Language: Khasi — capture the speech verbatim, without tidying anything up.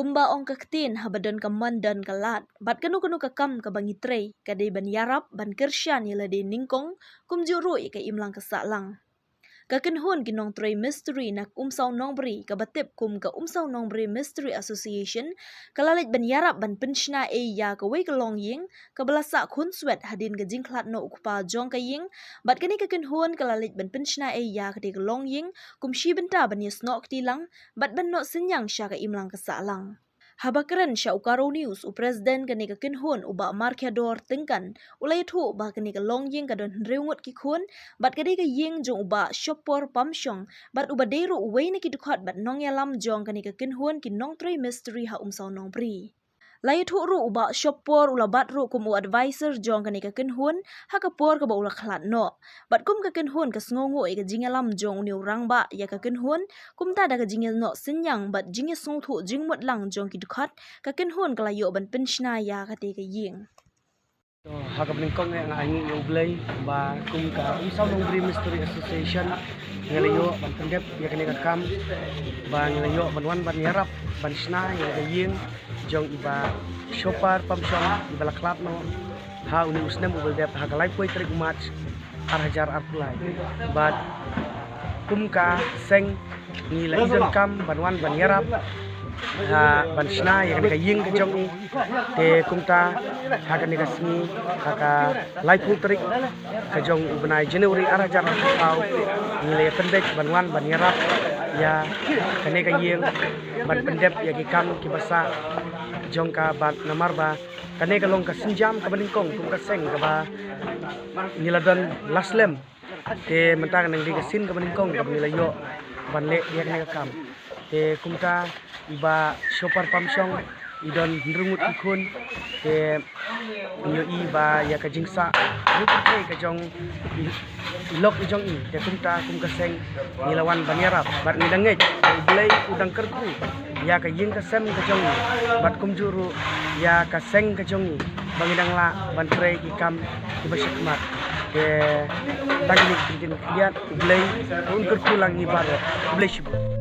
Kumba ong ka ktien, haba don ka mon don ka lad. Bad kano kano ka kam kaba ngi trei, ka dei ban ïarap, ban kyrshan ïa lade nyngkong, kumjuh ruh ïa ka imlang ka sahlang. Ka kynhun ki nongtrei mistri na Umsaw Nongbri, kaba tip kum ka Umsaw Nongbri Mistri Association, ka la leit ban ïarap ban pynshna ei ïa kawei ka longïing, kaba la sah khunswet hadien ka jingkhlad noh u kpa jong ka ïing, bad kane ka kynhun ka la leit ban pynshna ei ïa kata ka longïing, kum shi bynta ban ïasnoh kti lang, bad ban noh synñiang sha ka imlang ka sahlang. Haba kren sha u Karo News u President kane ka kynhun u Bah Markhiador Tyngkan, u la ïathuh ba kane ka longïing ka don hynriew ngut ki khun, bad ka dei ka ïing jong u Bah Shopor Pamshong, bad uba dei ruh uwei na ki dkhot bad nongïalam jong kane ka kynhun ki nongtrei mistri ha Umsaw Nongbri. La ïathuh ruh u Bah Shopor u la bat ruh kum u advisor jong kane ka kynhun, ha ka por kaba u la khlad noh. Bad kum ka kynhun ka sngewnguh ïa ka jingïalam jong une u rangbah ïa ka kynhun, kumta da ka jingïanoh synñiang bad jingïasngewthuh jingmut lang jong ki dkhot, ka kynhun ka la ïoh ban pynshna ïa kata ka ïing. To, ha kaba nyngkong eh nga ainguh ïa U Blei, ba kum ka Umsaw Nongbri Mistri Association, ngi la ïoh ban pyndep ïa kane ka kam, ba ngi la ïoh ban wan ban ïarap, ban shna ïa ka ïing jong i Bah Shopor Pamshong, iba la khlad noh ha une u snem uba la dep, ha ka laiphew tarik u March, ar hajar arphew lai. Bad kum ka seng ngi la i donkam ban wan ban ïarap, ha, ban shna ïa kane ka ïing ka jong i. Te kumta ha kane ka sngi, ha ka laiphew tarik ka jong u bnai January ar hajar arphew saw, ngi la ïa pynbeit ban wan ban ïarap ïa kane ka ïing, ban pyndep ïa ki kam kiba sah jong ka, bad namar ba kane ka long ka sienjam kaba nyngkong kum ka seng kaba ngi la don la slem. Te mynta ka nang dei ka sien kaba nyngkong kaba ngi la ïoh ban leh ïa kane ka kam. Te kumta i Bah Shopor Pamshong i don hynriew ngut ki khun. Te ngi ïohi ba ïa ka jingsah ruh ka jong i, i lok i jong i. Te kumta kum ka seng ngi la wan ban ïarap bad ngi dang ngeit ba U Blei u dang kyrkhu ïa ka ïing ka sem ka jong i, bad kumjuh ruh ïa ka seng ka jong i, ba ngi dang lah ban trei ki kam kiba shakhmat. Te tang kine ki ktien khyndiat, U Blei un kyrkhu lang ngi baroh. U Blei shibun.